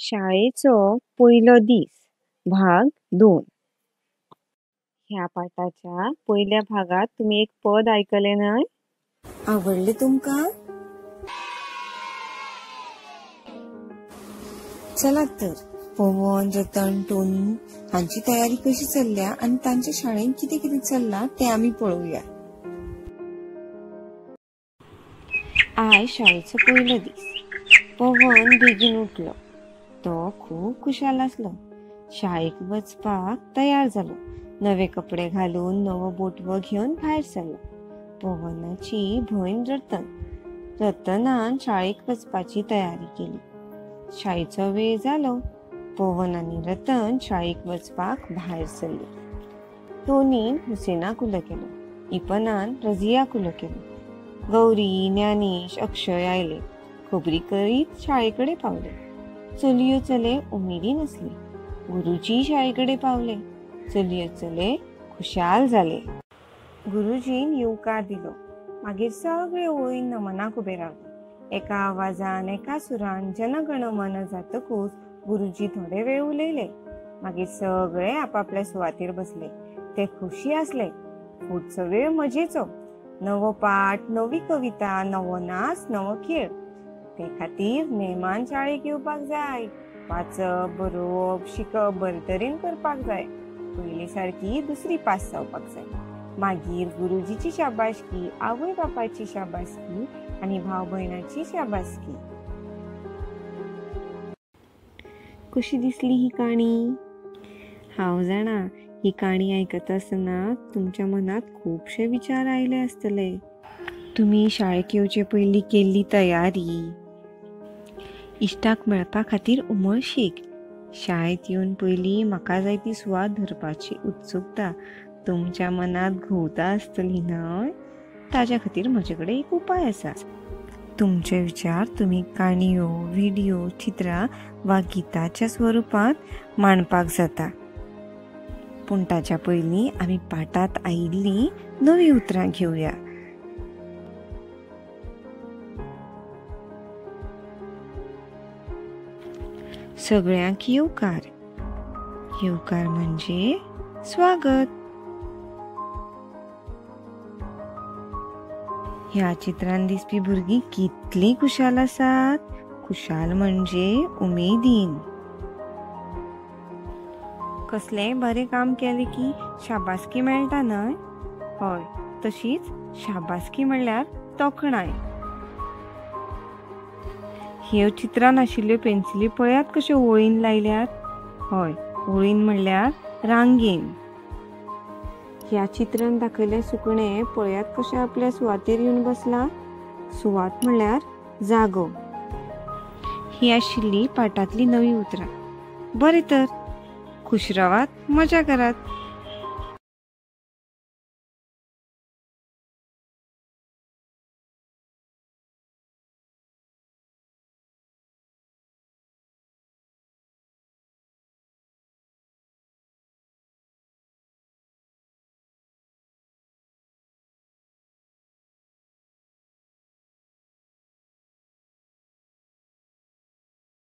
शाळेचो पयलो दीस भाग 2. ह्या पाठाच्या पयल्या भागात तुमी एक पद आयकलें न्हय? आवडलें तुमकां? चलात तर पवन, रतन, टोनी हांची तयारी कशी चल्ल्या आनी तांच्या शाळेंत कितें कितें चल्लां तें आमी पळोवया. आयज शाळेचो पयलो दीस. पवन बेगीन उठलो. तो खूब खुशाल आसलो. शाळेक वचपाक तयार जालो. नवे कपडे घालून नवो बोटवो घेवन भायर सरलो. पवनाची भयण रतन. रतनान शाळेक वचपाची तयारी केली. शाळेचो वेळ जालो. पवन आनी रतन शाळेक वचपाक भायर सरली. टोनीन हुसेनाक उलो केलो. इपनान रजियाक उलो केलो. गौरी, ज्ञानेश, अक्षय आयले. खबरी करीत शाळे कडेन पावले. चलयो चले उमेदीन आसले. गुरुजी शाळे कडेन पावले. चलयो चले खुशाल जाले. गुरुजीन येवकार दिलो. मागीर सगळे ओळीन नमनाक उबे रावले. एका आवाजान एका सुरान जनगण मन जातकूच गुरुजी थोडे वेळ उलयले. मागीर सगळे आपापल्या सुवातेर बसले. ते खोशी आसले. फुडचो वेळ मजेचो. नवो पाठ, नवी कविता, नवो नाच, नवो खेळ. ते खातीर नेमान शाळेक येवपाक जाय. वाचप, बरोवप, शिकप बरे तरेन करपाक जाय. पयली सारकी दुसरी पास जावपाक जाय. मागीर गुरुजीची शाबासकी, आवय बापायची शाबासकी आनी भाव भयणाची शाबासकी. कशी दिसली ही काणी? हांव जाणा ही काणी आयकता आसतना तुमच्या मनांत खुबशे विचार आयले आसतले. तुमी शाळेक येवचे पयलीं केल्ली तयारी, इश्टाक मेळपा खातीर उमळशीक, शाळेंत येवन पयलीं म्हाका जाय ती सुवात धरपाची उत्सुकता तुमच्या मनांत घुंवता आसतली न्हय? ताज्या खातीर म्हजे कडेन एक उपाय आसा. तुमचे विचार तुमी काणयो, व्हिडियो, चित्रां वा गिताच्या स्वरुपांत मांडपाक जाता. पूण ताच्या पयलीं आमी पाठांत आयिल्लीं नवीं उतरां घेवया. सगळ्यांक येवकार. येवकार म्हणजे स्वागत. ह्या चित्रान दिसपी भुरगीं कितलीं खुशाल आसात. खुशाल म्हणजे उमेदीन. कसलेंय बरें काम केलें की शाबासकी मेळटा न्हय? हय, तशीच शाबासकी म्हणल्यार तोखणाय. ह्यो चित्रान आशिल्ल्यो पेन्सिली पळयात कश्यो ओळीन लायल्यात. हय, ओळीन म्हणल्यार रांगेन. ह्या चित्रान दाखयल्लें सुकणें पळयात कशें आपल्या सुवातेर येवन बसलां. सुवात म्हणल्यार जागो. ही आशिल्ली पाठांतली नवी उतरां. बरें तर, खुश रावात, मजा करात.